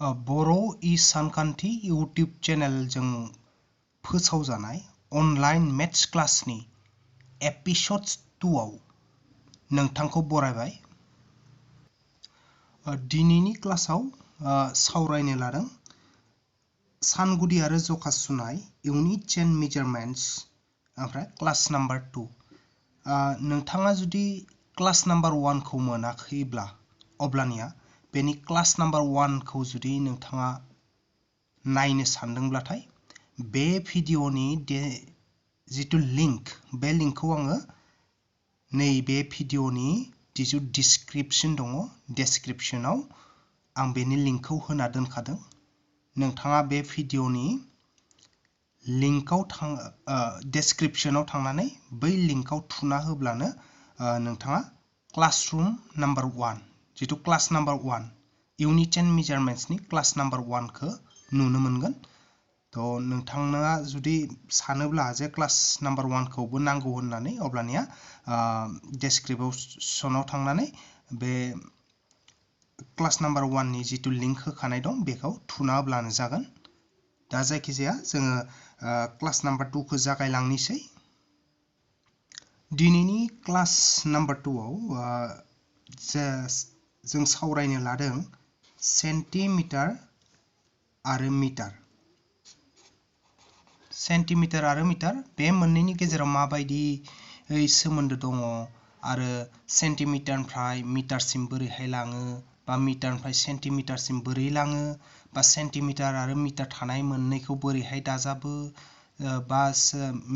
बर' E सानखान्थि YouTube चेनेलजों फोसावजानाय online maths क्लासनि एपिसड 2 आव नोंथांखौ बरायबाय। दिनैनि क्लासाव सावरायनो लादों सानगुदि आरो जखा सुनाय इउनिट्स एन्ड मेजारमेन्ट्स ओमफ्राय क्लास नाम्बार 2। नोंथाङा जुदि क्लास नाम्बार 1 खौ मोनाखैब्ला अब्लानिया बेनि क्लास नाम्बार 1 खौ जुदि नोंथाङा नायनो सानदोंब्लाथाय बे भिडिअनि जितु लिंक बे लिंकखौ आङो नैबे भिडिअनि जितु डिसक्रिपसन दङ डेसक्रिपसनाव आं बेनि लिंकखौ होना दोनखादों। नोंथाङा बे भिडिअनि लिंकआव डेसक्रिपसनाव थांनानै बै लिंकआव थुना होब्लानो नोंथाङा क्लासरुम नाम्बार 1 जितु क्लास नाम्बार 1 इउनिट्स एन्ड मेजारमेन्ट्सनि क्लास नाम्बार 1 खौ नुनो मोनगोन। थ' नोंथाङा जुदि सानोब्ला जे क्लास नाम्बार 1 खौबो नांगौ होननानै अब्लानिया डेसक्रिपसनाव थांनानै बे क्लास नाम्बार 1 नि जितु लिंक होखानाय दं बेखौ थुना होब्लानो जागोन। दा जायखिजाया जोङो क्लास नाम्बार 2 खौ जागायलांनोसै। दिनैनि क्लास नाम्बार 2 आव जों सावरायनो लादों सेन्टिमिटार आरो मिटार। सेन्टिमिटार आरो मिटार बे मोननैनि गेजेराव माबायदि सोमोन्दो दङ आरो सेन्टिमिटारनिफ्राय मिटारसिम बोरैहाय लाङो बा मिटारनिफ्राय सेन्टिमिटारसिम बोरै लाङो बा सेन्टिमिटार आरो मिटार थानाय मोननैखौ बोरैहाय दाजाबो बा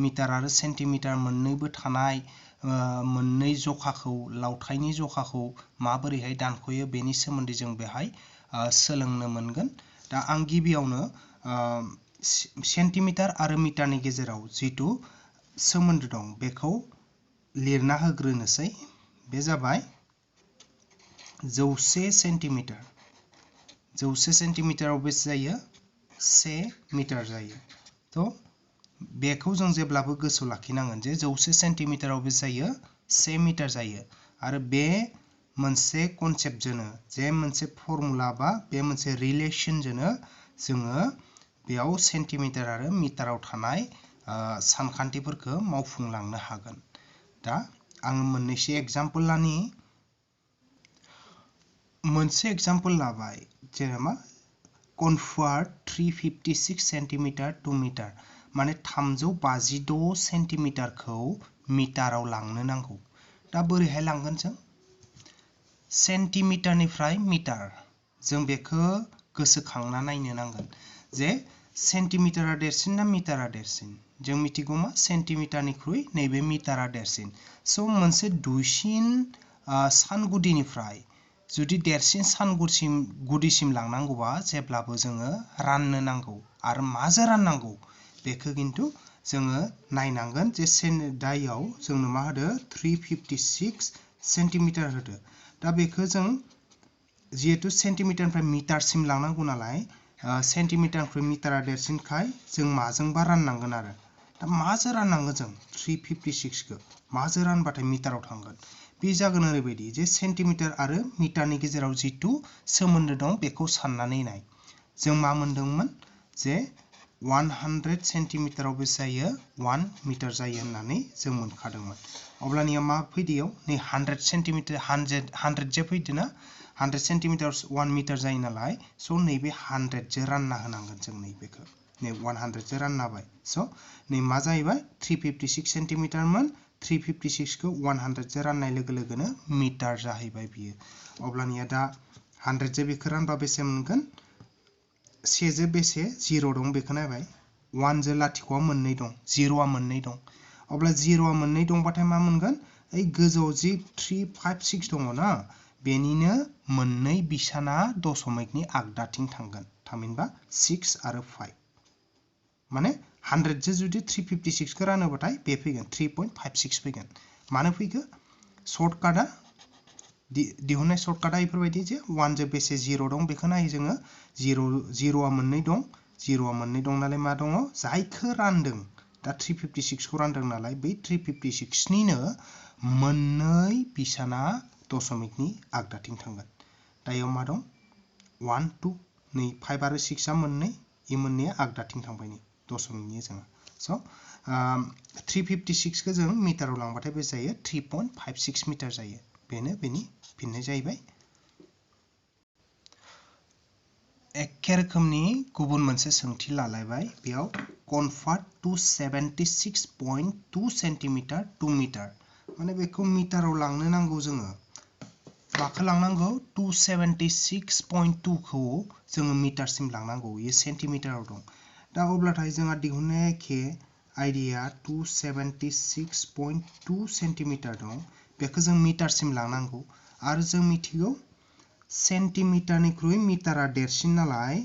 मिटार आरो सेन्टिमिटार मोननैबो थानाय मोननै जखाखौ लावथायनि जखाखौ माबोरैहाय दानख'यो बेनि सोमोन्दै जों बेहाय सोलोंनो मोनगोन। दा आं गिबियावनो सेन्टिमिटार आरो मिटारनि गेजेराव जितु सोमोन्दो दं बेखौ लिरना होग्रोनोसै। बे जाबाय 100 सेन्टिमिटार। 100 सेन्टिमिटाराव बेसे जायो 1 मिटार जायो। थ' बेखौ जों जेब्लाबो गोसोआव लाखिनांगोन जे 100 सेन्टिमिटाराव बेसे जायो 1 मिटार जायो। आरो बे मोनसे कनसेप्टजोंनो जे मोनसे फर्मुला बा बे मोनसे रिलेसनजोंनो जोङो बेयाव सेन्टिमिटार आरो मिटाराव थानाय सानखान्थिफोरखौ मावफुंलांनो हागोन। दा आं मोननैसो एग्जाम्पल लानि। मोनसे एग्जाम्पल लाबाय जेनेबा कनभार्ट 356 सेन्टिमिटार टु मिटार माने 356 सेन्टिमिटारखौ मिटाराव लांनो नांगौ। दा बोरैहाय लांगोन जों सेन्टिमिटारनिफ्राय मिटार जों बेखौ गोसोखांना नायनो नांगोन जे सेन्टिमिटारा देरसिन ना मिटारा देरसिन। जों मिथिगौ मा सेन्टिमिटारनिख्रुइ नैबे मिटारा देरसिन। स' मोनसे दुइसिन सानगुदिनिफ्राय जुदि देरसिन सानगुदिसिम लांनांगौबा जेब्लाबो जोङो राननो नांगौ आरो माजों राननांगौ बेखौ खिन्थु जोङो नायनांगोन जे दायाव जोंनो मा होदो 356 सेन्टिमिटार होदो। दा बेखौ जों जिहेतु सेन्टिमिटारनिफ्राय मिटारसिम लांनांगौ नालाय सेन्टिमिटारनिफ्राय मिटारा देरसिनखाय जों माजोंबा राननांगोन आरो। दा माजों राननांगोन जों 356 खौ माजों रानबाथाय मिटाराव थांगोन बे जागोन ओरैबायदि जे सेन्टिमिटार आरो मिटारनि गेजेराव जितु सोमोन्दो दं बेखौ साननानै नाय। जों मा मोनदोंमोन जे 100 सेन्टिमिटाराव बेसे जायो 1 मिटार जायो होननानै जों मोनखादोंमोन। अब्लानिया मा फैदो नै 100 सेन्टिमिटार 100 जे फैदो ना 100 सेन्टिमिटार 1 मिटार जायो नालाय स' नैबे 100 जो रानना होनांगोन जों नैबेखौ नै 100 जो रानना होबाय। स' नै मा जाहैबाय 356 सेन्टिमिटारमोन 356 खौ 100 जो राननाय लोगो लोगोनो मिटार जाहैबाय बियो। अब्लानिया दा 100 जो बेखौ रानबा बेसे मोनगोन 1 जो बेसे 0 दं बेखौ नायबाय 1 जो लाथिख'आ मोननै दं 0आ मोननै दं। अब्ला 0आ मोननै दंबाथाय मा मोनगोन ओइ गोजौआव जि 356 दङ ना बेनिनो मोननै बिसाना दशमिकनि आगदाथिं थांगोन थामहिनबा 6 आरो 5 माने 100 जो जुदि 356 खौ रानोबाथाय बे फैगोन 3.56 फैगोन। मानो फैखो सर्टकाटआ दिहुननाय सर्टकाटआ बेफोरबायदि जे 1 जो बेसे 0 दं बेखौ नायो जोङो 0आ मोननै दं 0आ मोननै दं नालाय मा दङ जायखौ रानदों दा 356 खौ रानदों नालाय बै 356 निनो मोननै बिसाना दशमिकनि आगदाथिं थांगोन। दायाव मा दं 1 2 नै 5 आरो 6 आ मोननै इ मोननैया आगदाथिं थांबाय नै दशमिकनि जोङो स 356 खौ जों मिटाराव लांबाथाय बे जायो 3.56 मिटार जायो बेनो बेनि फिननाय जाहैबाय एखे रोखोमनि गुबुन मोनसे सोंथि लालायबाय बेयाव convert to 76.2 centimetre to metre माने बेखौ मिटाराव लांनो नांगौ जोङो माखौ लांनांगौ 276.2 खौ जोङो मिटारसिम लांनांगौ ये सेन्टिमिटाराव दं दा अब्लाथाय जोंहा दिहुननाय एखे आइडिया 276.2 सेन्टिमिटार दं बेखौ जों मिटारसिम लांनांगौ आरो जों मिथिगौ सेन्टिमिटारनिख्रुइ मिटारा देरसिन नालाय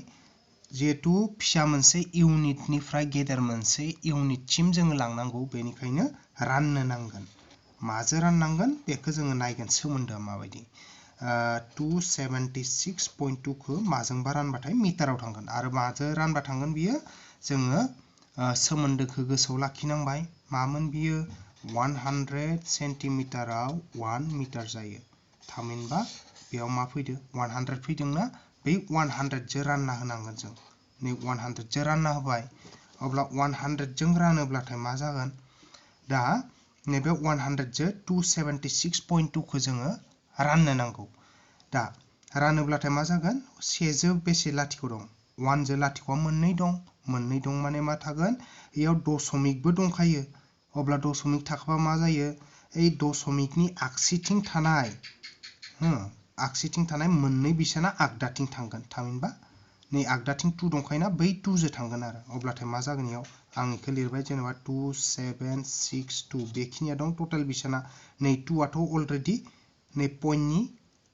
जेहेतु फिसा मोनसे इउनिटनिफ्राय गेदेर मोनसे इउनिटसिम जोङो लांनांगौ बेनिखायनो राननो नांगोन माजों राननांगोन बेखौ जोङो नायगोन सोमोन्दोआ माबायदि 276.2 खौ माजोंबा रानबाथाय मिटाराव थांगोन आरो माजों रानबा थांगोन बियो जोङो सोमोन्दोखौ गोसोआव लाखिनांबाय मामोन बियो 100 सेन्टिमिटाराव 1 मिटार जायो थामहिनबा बेयाव मा फैदो 100 फैदोंना बै 100 जों रानना होनांगोन जों नै 100 जों रानना होबाय अब्ला 100 जों रानोब्लाथाय मा जागोन दा नैबे 100 जों 276.2 खौ जोङो राननो नांगौ दा रानोब्लाथाय मा जागोन 1 जों बेसे लाथिख' दं 1 जों लाथिख'आ मोननै दं माने मा थागोन बेयाव दशमिकबो दंखायो अब्ला दशमिक थाखाबा मा जायो ओइ दशमिकनि आगसिथिं थानाय मोननै बिसाना आगदाथिं थांगोन थामहिनबा नै आगदाथिं 2 दंखायोना बै 2 जो थांगोन आरो अब्लाथाय मा जागोन इयाव आं इखौ लिरबाय जेनेबा 2762 बेखिनिया दं टोटाल बिसाना नै 2 आथ' अलरेडि नै पइन्टनि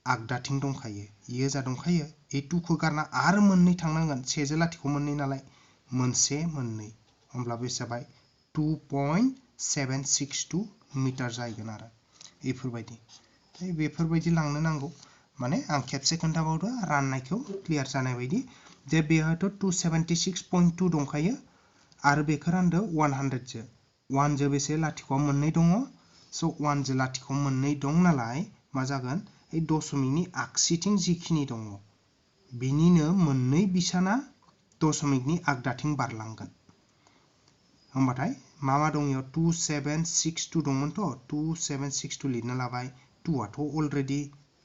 आगदाथिं दंखायो इयो जा दंखायो ए 2 खौ गारना आरो मोननै थांनांगोन 1 जो लाथिख' मोननै नालाय मोनसे मोननै होमब्ला बे जाबाय 2.762 मिटार जाहैगोन आरो बेफोरबायदि लांनो नांगौ माने आं खेबसे खोन्थाबावदो राननायखौ क्लियार जानाय बायदि जे बेहायथ' 276.2 दंखायो आरो बेखौ रानदो 100 जो 1 जो बेसे लाथिख'आ मोननै दङ स 1 जो लाथिख' मोननै दं नालाय मा जागोन ए दशमिकनि आगसिथिं जिखिनि दङ बिनिनो मोननै बिसाना दशमिकनि आगदाथिं बारलांगोन होमबाथाय मा दं इयाव 2762 दंमोनथ' 2762 लिरना लाबाय 2 आथ' अलरेडि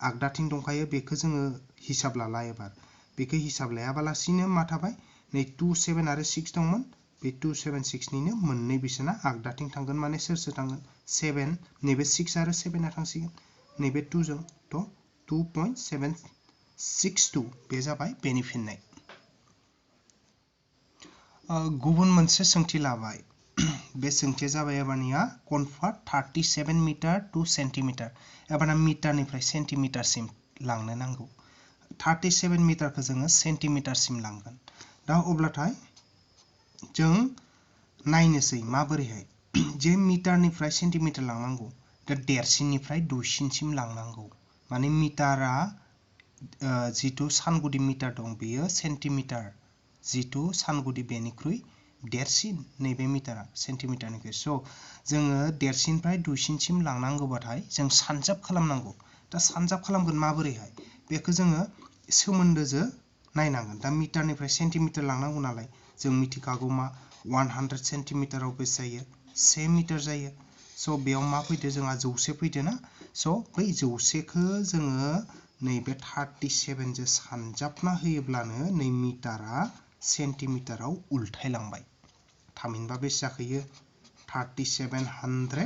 आगदाथिं दंखायो बेखौ जोङो हिसाब लाला एबार बेखौ हिसाब लायाबालासिनो मा थाबाय नै 27 आरो 6 दंमोन बे 276 निनो मोननै बिसाना आगदाथिं थांगोन माने सोर थांगोन 7 नैबे 6 आरो 7 आ थांसिगोन नैबे 2 जों थ' 2.762 बे जाबाय बेनि फिननाय गुबुन मोनसे सोंथि लाबाय बे सोंथिया जाबाय एबारनिया कनभार्ट 37 मिटार टु सेन्टिमिटार एबारना मिटारनिफ्राय सेन्टिमिटारसिम लांनो नांगौ 37 मिटारखौ जोङो सेन्टिमिटारसिम लांगोन दा अब्लाथाय जों नायनोसै माबोरैहाय जे मिटारनिफ्राय सेन्टिमिटार लांनांगौ दा देरसिननिफ्राय दुइसिनसिम लांनांगौ माने मिटारा जिथु सानगुदि मिटार दं बेयो सेन्टिमिटार जिथु सानगुदि बेनिख्रुइ देरसिन नैबे मिटारा सेन्टिमिटारनिख्रुइ स जोङो देरसिननिफ्राय दुइसिनसिम लांनांगौबाथाय जों सानजाब खालामनांगौ दा सानजाब खालामगोन माबोरैहाय बेखौ जोङो सोमोन्दोजों नायनांगोन दा मिटारनिफ्राय सेन्टिमिटार लांनांगौ नालाय जों मिथिखागौ मा 100 सेन्टिमिटाराव बेसे जायो 1 मिटार जायो स बेयाव मा फैदो जोंहा 100 फैदो ना स बै 100खौ जोङो नैबे 37 जों सानजाबना होयोब्लानो नै मिटारा सेन्टिमिटाराव उल्थायलांबाय थामहिनबा बेसे जाखोयो 3700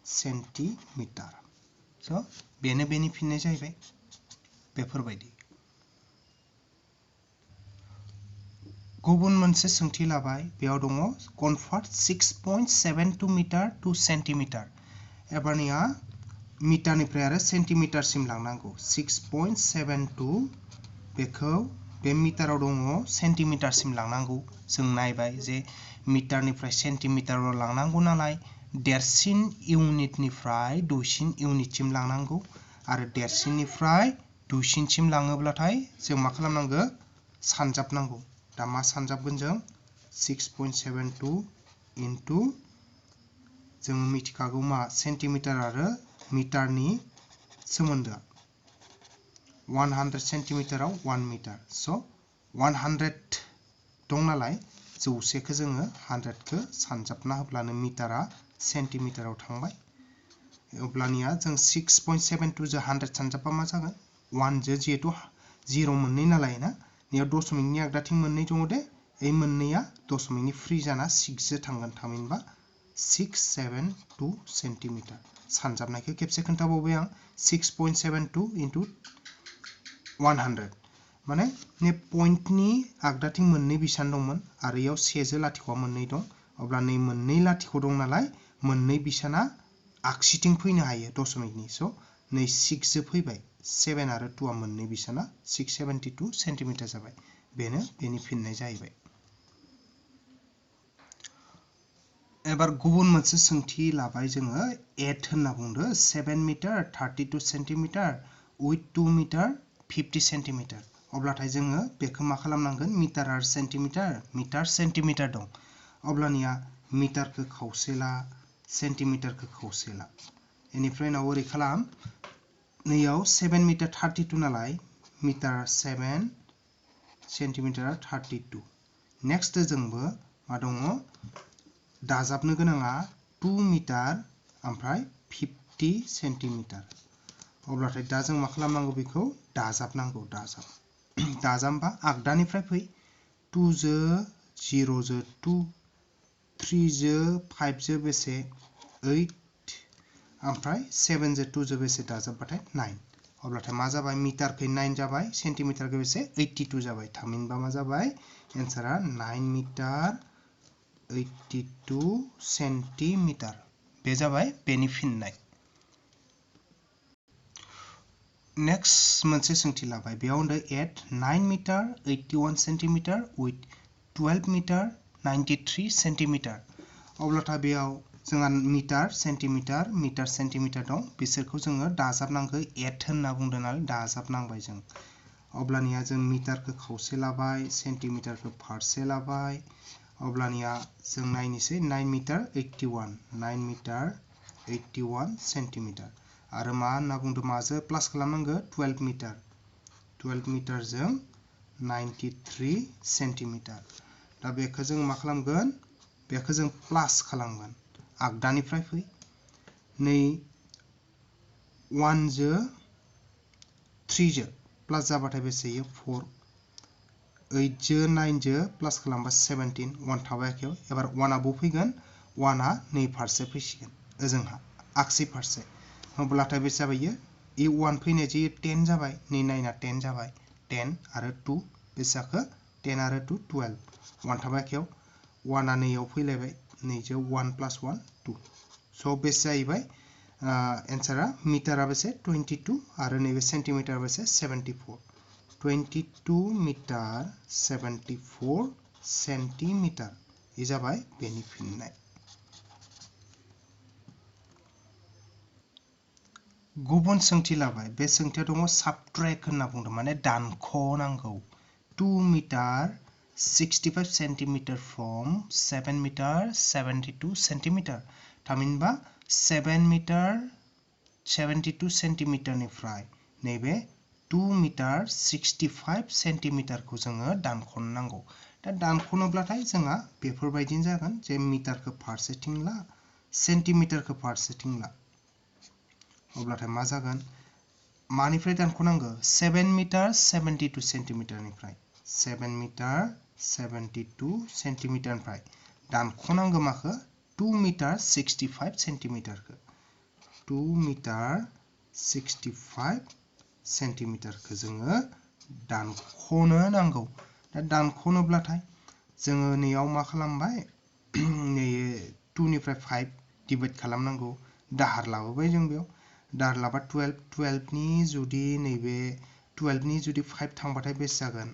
सेन्टिमिटार स बेनो बेनि फिननाय जाहैबाय बेफोरबायदि गुबुन मोनसे सोंथि लाबाय बेयाव दङ कनभार्ट 6.72 मिटार टु सेन्टिमिटार एबारनिया मिटारनिफ्राय आरो सेन्टिमिटारसिम लांनांगौ 6.72 बेखौ बे मिटाराव दङ सेन्टिमिटारसिम लांनांगौ जों नायबाय जे मिटारनिफ्राय सेन्टिमिटाराव लांनांगौ नालाय देरसिन इउनिटनिफ्राय दुइसिन इउनिटसिम लांनांगौ आरो देरसिननिफ्राय दुइसिनसिम लाङोब्लाथाय जों मा खालामनांगौ सानजाबनांगौ दा मा सानजाबगोन जों 6.72 इनटु जों मिथिखागौ मा सेन्टिमिटार आरो मिटारनि सोमोन्दोआ 100 सेन्टिमिटाराव 1 मिटार स 100 दं नालाय जौसेखौ जोङो 100खौ सानजाबना होब्लानो मिटारा सेन्टिमिटाराव थांबाय अब्लानिया जों 6.72 जो 100 सानजाबबा मा जागोन 1 जो जिहेतु 0 मोननै नालाय ना बेयाव दशमिकनि आगदाथिं मोननै दङ दे ए मोननैया दशमिकनि फ्रि जाना 6 जो थांगोन थामहिनबा 672 सेन्टिमिटार सानजाबनायखौ खेबसे खोन्थाबावबाय आं 6.72 into 100 माने ने पॉइंटनि आगदाथिं मोननै बिसान दंमोन आरो याव 1 जो लाथिख'आ मोननै दं अब्ला नै मोननै लाथिख' दं नालाय मोननै बिसाना आगसिथिं फैनो हायो दशमिकनि स नै 6 जो फैबाय 7 आरो 2 आ मोननै बिसाना 672 सेन्टिमिटार जाबाय बेनो बेनि फिननाय जाहैबाय एबार गुबुन मोनसे सोंथि लाबाय जोङो 8 होनना बुंदो 7 metre 32 centimetre with 2 metre 50 centimetre अब्लाथाय जोङो बेखौ मा खालामनांगोन मिटार आरो सेन्टिमिटार दं अब्लानिया मिटारखौ खावसेला सेन्टिमिटारखौ खावसेला बेनिफ्राय उनाव ओरै खालाम नैयाव 7 मिटार 32 नालाय मिटार 7 सेन्टिमिटार 32 नेक्स्ट जोंबो मा दङ दाजाबनो गोनाङा 2 मिटार ओमफ्राय 50 सेन्टिमिटार अब्लाथाय दा जों मा खालामनांगौ बेखौ दाजाबनांगौ दाजाबबा आगदानिफ्राय फै 2 जो 0 जो 2 3 जो 5 जो बेसे 8 ओमफ्राय 7 जो 2 जो बेसे दाजाबबाथाय 9 अब्लाथाय मा जाबाय मिटारखै 9 जाबाय सेन्टिमिटारखै बेसे 82 जाबाय थामहिनबा मा जाबाय एन्सारा 9 मिटार 82 सेन्टिमिटार बे जाबाय बेनि फिननाय नेक्स्ट मोनसे सोंथि लाबाय बेयाव होनदो 9 metre 81 centimetre with 12 metre 93 centimetre अब्लाथाय बेयाव जोंहा मिटार सेन्टिमिटार दं बिसोरखौ जोङो दाजाबनांगौ 8 होनना बुंदों नालाय दाजाबनांबाय जों अब्लानिया जों मिटारखौ खावसे लाबाय सेन्टिमिटारखौ फारसे लाबाय अब्लानिया जों नायनोसै 9 मिटार 81 सेन्टिमिटार आरो मा होनना बुंदों माजों प्लास खालामनांगौ 12 मिटार जों 93 सेन्टिमिटार दा बेखौ जों मा खालामगोन बेखौ जों प्लास खालामगोन आगदानिफ्राय फै नै 1 जो 3 जो प्लास जाबाथाय बेसे 4 8 जो 9 जो प्लास खालामबा 17 1 थाबायाखै एबार 1 आबो फैगोन 1 आ नै फारसे फैसिगोन ओजोंहा आगसि फारसे अब्लाथाय बेसे जाबाय ए 1 फैनाय जे 10 जाबाय नै 9 आ 10 जाबाय 10 आरो 2 बेसेखौ 10 आरो 2 12 1 थाबायाखै 1 आ नैयाव फैलायबाय नैजो 1 + 1 2 स बेसे जाहैबाय एन्सारा मिटारा बेसे 22 आरो नैबे सेन्टिमिटार बेसे 74 22 मिटार 74 सेन्टिमिटार ए जाबाय बेनि फिननाय गुबुन सोंथि लाबाय बे सोंथिया दङ साबट्रेक्ट होनना बुंदों माने दानख'नांगौ 2 metre 65 centimetre from 7 metre 72 centimetre थामहिनबा 7 मिटार 72 सेन्टिमिटारनिफ्राय नैबे 2 मिटार 65 सेन्टिमिटारखौ जोङो दानख'नांगौ दा दानख'नोब्लाथाय जोंहा बेफोरबायदिनो जागोन जे मिटारखौ फारसेथिं ला सेन्टिमिटारखौ फारसेथिं ला अब्लाथाय मा जागोन मानिफ्राय दानख'नांगौ 7 मिटार 72 सेन्टिमिटारनिफ्राय 7 मिटार 72 सेन्टिमिटारनिफ्राय दानख'नांगौ माखौ 2 मिटार 65 सेन्टिमिटारखौ 2 मिटार 65 सेन्टिमिटारखौ जोङो दानख'नो नांगौ दा दानख'नोब्लाथाय जोङो नैयाव मा खालामबाय नै 2 निफ्राय 5 डिभाइड खालामनांगौ दाहार लाबोबाय जों बेयाव दाहार लाबा 12 नि जुदि नैबे 12 नि जुदि 5 थांबाथाय बेसे जागोन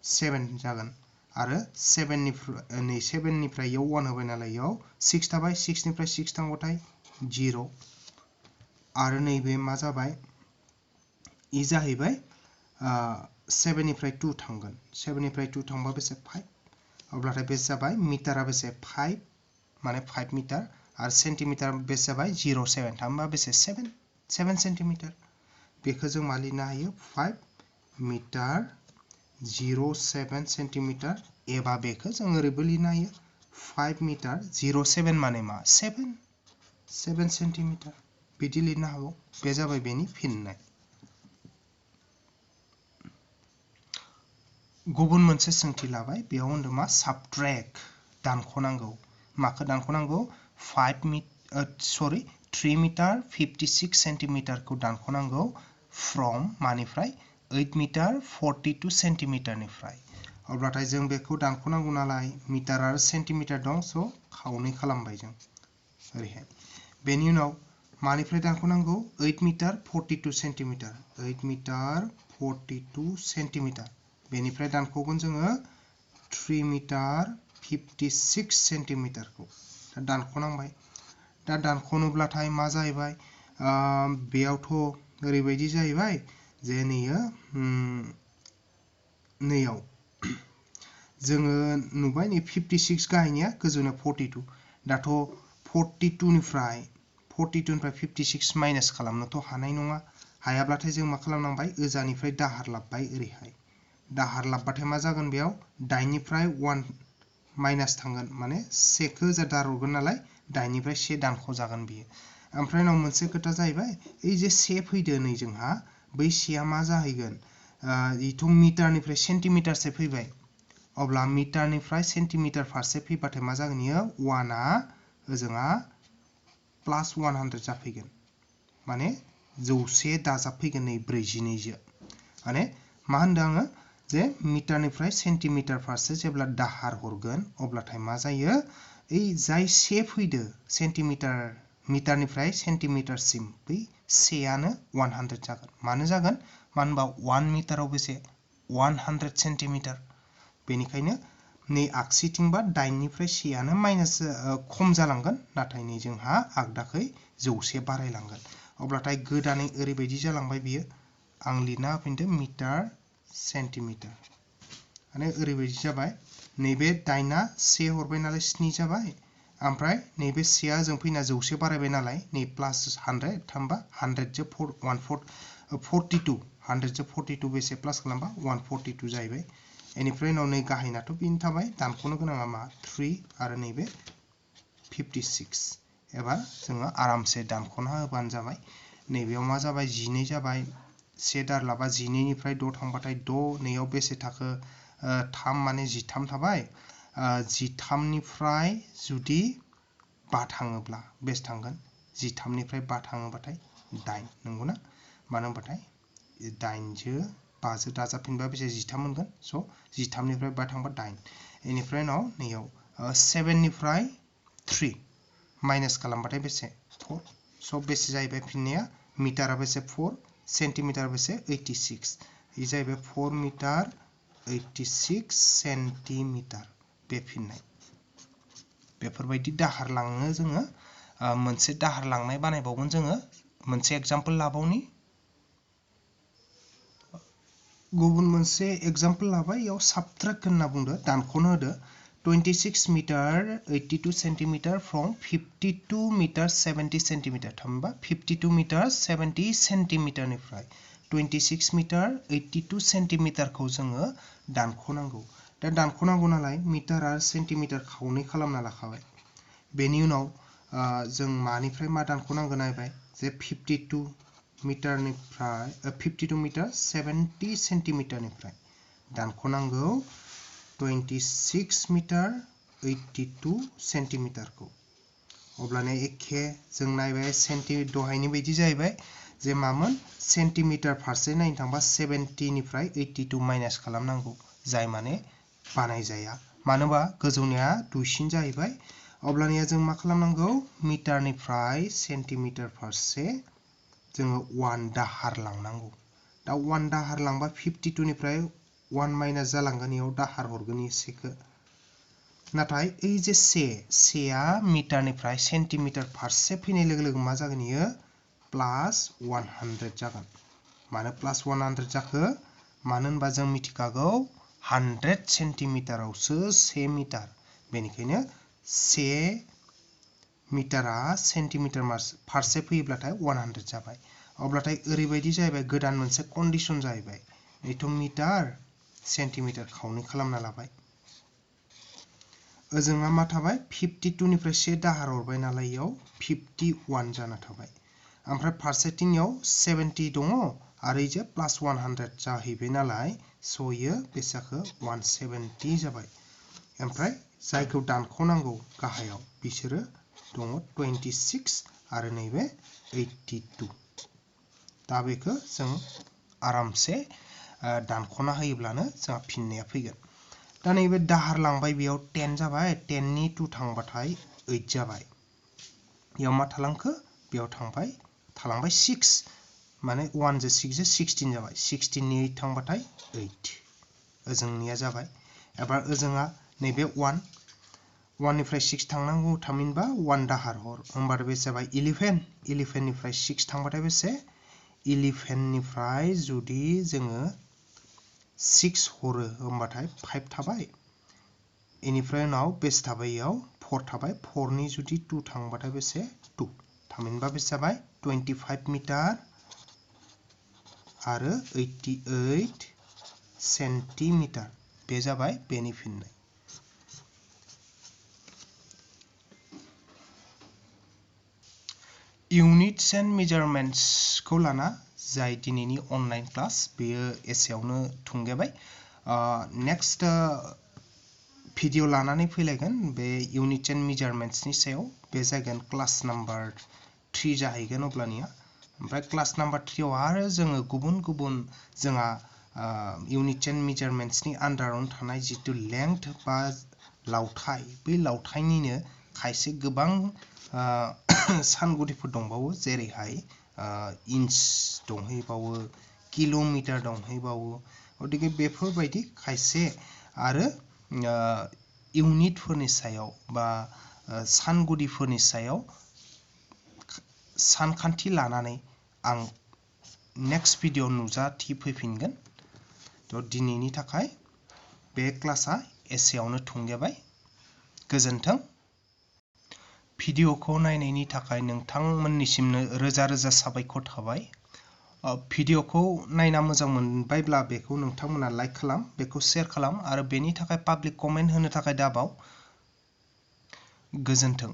7 जागोन आरो 7 निफ्राय याव 1 होबाय नालाय याव 6 थाबाय 6 निफ्राय 6 थांबाथाय 0 आरो नैबे मा जाबाय इ जाहैबाय 7 निफ्राय 2 थांगोन 7 निफ्राय 2 थांबा बेसे 5 अब्लाथाय बेसे जाबाय मिटारा बेसे 5 माने 5 मिटार आरो सेन्टिमिटार बेसे जाबाय 0.7 थामहिनबा बेसे 7 सेन्टिमिटार बेखौ जों मा लिरनो हायो 5 मिटार 0.7 सेन्टिमिटार एबा बेखौ जों ओरैबो लिरनो हायो 5 मिटार 0.7 माने मा 7 सेन्टिमिटार बिदि लिरनो हागौ बे जाबाय बेनि फिननाय गुबुन मोनसे सोंथि लाबाय बेयाव होनदों मा साबट्रेक्ट दानख'नांगौ माखौ दानख'नांगौ 3 मिटार 56 सेन्टिमिटारखौ दानख'नांगौ फ्रम मानिफ्राय 8 मिटार 42 सेन्टिमिटारनिफ्राय अब्लाथाय जों बेखौ दानख'नांगौ नालाय मिटार आरो सेन्टिमिटार दं स' खावनै खालामबाय जों ओरैहाय बेनि उनाव मानिफ्राय दानख'नांगौ 8 मिटार 42 सेन्टिमिटार 8 मिटार 42 सेन्टिमिटार बेनिफ्राय दानख'गोन जोङो 3 मिटार 56 सेन्टिमिटारखौ दा दानख'नांबाय दा दानख'नोब्लाथाय मा जाहैबाय बेयावथ' ओरैबायदि जाहैबाय जे नैयाव जोङो नुबाय नै 56 गाहायनिया गोजौना 42 दाथ' 42 निफ्राय 56 माइनास खालामनोथ' हानाय नङा हायाब्लाथाय जों मा खालामनांबाय ओजानिफ्राय दाहार लाबबाय ओरैहाय दाहार लाबबाथाय मा जागोन बेयाव 8 निफ्राय 1 माइनास थांगोन माने 1 खौ जा दारहरगोन नालाय 8 निफ्राय 1 दानख' जागोन बियो ओमफ्राय उनाव मोनसे खोथा जाहैबाय ओइ जे 1 फैदो नै जोंहा बै 1आ मा जाहैगोन इथ' मिटारनिफ्राय सेन्टिमिटारसो फैबाय अब्ला मिटारनिफ्राय सेन्टिमिटार फारसे फैबाथाय मा जागोन इयो 1आ ओजोंहा प्लास 100 जाफैगोन माने 100 दाजाबफैगोन नै 42 जो माने मा होनदों आङो जे मिटारनिफ्राय सेन्टिमिटार फारसे जेब्ला दाहार हरगोन अब्लाथाय मा जायो ओइ जाय 1 फैदो सेन्टिमिटार मिटारनिफ्राय सेन्टिमिटारसिम बै 1 आनो 100 जागोन मानो जागोन मानो होनबा 1 मिटाराव बेसे 100 सेन्टिमिटार बेनिखायनो नै आगसिथिंबा 8 निफ्राय 1 आनो माइनास खम जालांगोन नाथाय नै जोंहा आगदाखै 100 बारायलांगोन अब्लाथाय गोदानै ओरैबायदि जालांबाय बियो आं लिरना होफिनदों मिटार सेन्टिमिटार माने ओरैबायदि जाबाय नैबे 8 आ 1 हरबाय नालाय 7 जाबाय ओमफ्राय नैबे 1 आ जों फैना 100 बारायबाय नालाय नै प्लास 100 थामबा 100 जो 42 100 जो 42 बेसे प्लास खालामबा 142 जाहैबाय बेनिफ्राय उनाव नै गाहायनाथ' बेनो थाबाय दानख'नो गोनाङा मा 3 आरो नैबे 56 एबा जोङो आरामसे दानख'ना होबानो जाबाय नैबेयाव मा जाबाय 12 जाबाय 1 दारलाबा 12 निफ्राय 6 थांबाथाय 6 नैयाव बेसे थाखो 3 माने 13 थाबाय 13 निफ्राय जुदि 5 थाङोब्ला बेसे थांगोन 13 निफ्राय 5 थाङोबाथाय 8 नंगौना मानो होनबाथाय 8 जो 5 जो दाजाबफिनबा बेसे 13 मोनगोन स' 13 निफ्राय 5 थांबा 8 बेनिफ्राय उनाव नैयाव 7 निफ्राय 3 माइनास खालामबाथाय बेसे 4 स' बेसे जाहैबाय फिननाया मिटारा बेसे 4 सेन्टिमिटार बेसे 86 इ जाहैबाय 4 मिटार 86 सेन्टिमिटार बे फिननाय बेफोरबायदि दाहार लाङो जोङो मोनसे दाहार लांनाय बानायबावगोन जोङो मोनसे एग्जांपल लाबावनि गुबुन मोनसे एग्जांपल लाबाय याव साबट्रेक्ट होनना बुंदो दानख'नो होदो 26 metre 82 centimetre from 52 metre 70 centimetre थामहिनबा 52 मिटार 70 सेन्टिमिटारनिफ्राय 26 मिटार 82 सेन्टिमिटारखौ जोङो दानख'नांगौ दा दानख'नांगौ नालाय मिटार आरो सेन्टिमिटार खावनै खालामना लाखाबाय बेनि उनाव जों मानिफ्राय मा दानख'नांगौ नायबाय जे 52 मिटारनिफ्राय 52 मिटार 70 सेन्टिमिटारनिफ्राय दानख'नांगौ 26 मिटार 82 सेन्टिमिटारखौ अब्लानो एखे जों नायबाय दहायनि बायदि जाहैबाय जे मामोन सेन्टिमिटार फारसे नायनो थांबा 70 निफ्राय 82 माइनास खालामनांगौ जाय माने बानायजाया मानोबा गोजौनिया दुइसिन जाहैबाय अब्लानिया जों मा खालामनांगौ मिटारनिफ्राय सेन्टिमिटार फारसे जोङो 1 दाहार लांनांगौ दा 1 दाहार लांबा 52 निफ्राय 1 माइनास जालांगोन इयाव दाहार हरगोन इसेखौ नाथाय ओइ जे 1 आ मिटारनिफ्राय सेन्टिमिटार फारसे फैनाय लोगो लोगो मा जागोन इयो प्लास 100 जागोन मानो प्लास 100 जाखो मानो होनबा जों मिथिखागौ 100 सेन्टिमिटारावसो 1 मिटार बेनिखायनो 1 मिटारा सेन्टिमिटार फारसे फैयोब्लाथाय 100 जाबाय अब्लाथाय ओरैबायदि जाहैबाय गोदान मोनसे कन्डिशन जाहैबाय एथ' मिटार सेन्टिमिटार खावनै खालामना लाबाय ओजोंहा मा थाबाय 52 निफ्राय से दाहार हरबाय नालाय इयाव 51 जाना थाबाय ओमफ्राय फारसेथिंयाव 70 दङ आरो इजे प्लास 100 जाहैबाय नालाय स इयो बेसाखो 170 जाबाय ओमफ्राय जायखौ दानख'नांगौ गाहायाव बिसोरो दङ 26 आरो नैबे 82 दा बेखौ जों आरामसे दानख'ना होयोब्लानो जोंहा फिननाया फैगोन दा नैबे दाहार लांबाय बेयाव 10 जाबाय 10 नि 2 थांबाथाय 8 जाबाय याव मा थालांखो बेयाव थालांबाय 6 माने 1 जो 6 जो 16 जाबाय 16 नि 8 थांबाथाय 8 ओजोंनिया जाबाय एबार ओजोंहा नैबे 1 निफ्राय 6 थांनांगौ थामहिनबा 1 दाहार हर होमबा बे जाबाय 11 11 निफ्राय 6 थांबाथाय बेसे 11 निफ्राय जुदि जोङो 6 हरो होमबाथाय 5 थाबाय इनिफ्राय उनाव बेसे थाबाय इयाव 4 थाबाय 4 नि जुदि 2 थांबाथाय बेसे 2 थामहिनबा बेसे जाबाय 25 मिटार आरो 88 सेन्टिमिटार बे जाबाय बेनि फिननाय यूनिट्स एंड मेजारमेंट्स खौ लाना जाय दिनैनि अनलाइन क्लास बेयो एसेयावनो थुंगेबाय नेक्स्ट भिडिअ लानानै फैलायगोन बे यूनिट्स एंड मेजारमेंट्स नि सायाव बे जागोन क्लास नम्बर 3 जाहैगोन अब्लानिया ओमफ्राय क्लास नम्बर 3 आव आरो जोङो गुबुन गुबुन जोंहा यूनिट्स एंड मेजारमेंट्स नि आन्डारावनो थानाय जितु लेंथ बा लावथाइ बै लावथाइनिनो खायसे गोबां सानगुदिफोर दंबावो जेरैहाय इंच दंहैबावो किल'मिटार दंहैबावो गतिके बेफोरबायदि खायसे आरो इउनिटफोरनि सायाव बा सानगुदिफोरनि सायाव सानखान्थि लानानै आं नेक्स्ट भिडिअ नुजाथि फैफिनगोन थ' दिनैनि थाखाय बे क्लासआ एसेयावनो थुंगेबाय गोजोन्थों भिडिअखौ नायनायनि थाखाय नोंथांमोननिसिम रोजा रोजा साबायखर थाबाय भिडिअखौ नायना मोजां मोनबायब्ला बेखौ नोंथांमोना लाइक खालाम बेखौ शेयार खालाम आरो बेनि थाखाय पाब्लिक कमेन्ट होनो थाखाय दाबाव गोजोन्थों